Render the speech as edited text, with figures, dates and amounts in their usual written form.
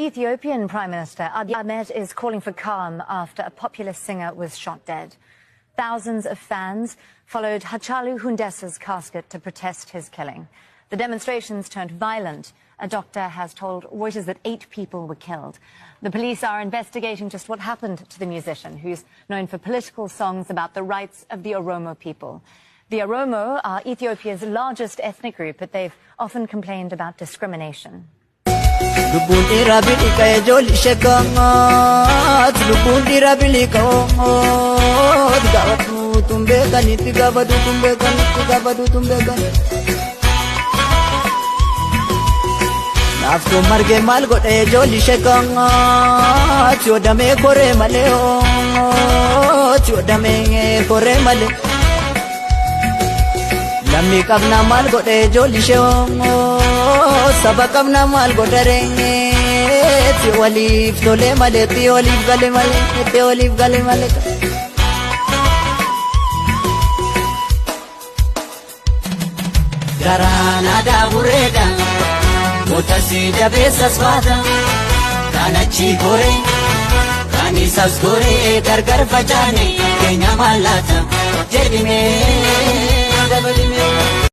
Ethiopian Prime Minister Abiy Ahmed is calling for calm after a popular singer was shot dead. Thousands of fans followed Hachalu Hundessa's casket to protest his killing. The demonstrations turned violent. A doctor has told Reuters that 8 people were killed. The police are investigating just what happened to the musician, who's known for political songs about the rights of the Oromo people. The Oromo are Ethiopia's largest ethnic group, but they've often complained about discrimination. Lubbuun dhiiraa biliqa ijoolli sheekaat, lubbuun dhiiraa biliqa oot, gaafatu tun beekanitti, gaafatu tun beekanitti, gaafatu tun beekanitti. Naaftuun margee maal godhe ijoolli sheekaat, yoo damee koree malee oot, yoo damee koree malee. Lammii qabna maal godhe ijoolli ishee, saba qabna maal godhe reenyeetti, waliif tolee malee, itti waliif gale malee, itti waliif gale malee. Garaan aadaa bureedha, goota si jabeessas baata, kan achi goree, kan isas goree, gargar facaane keenya maal laata jedhimee dabalimee.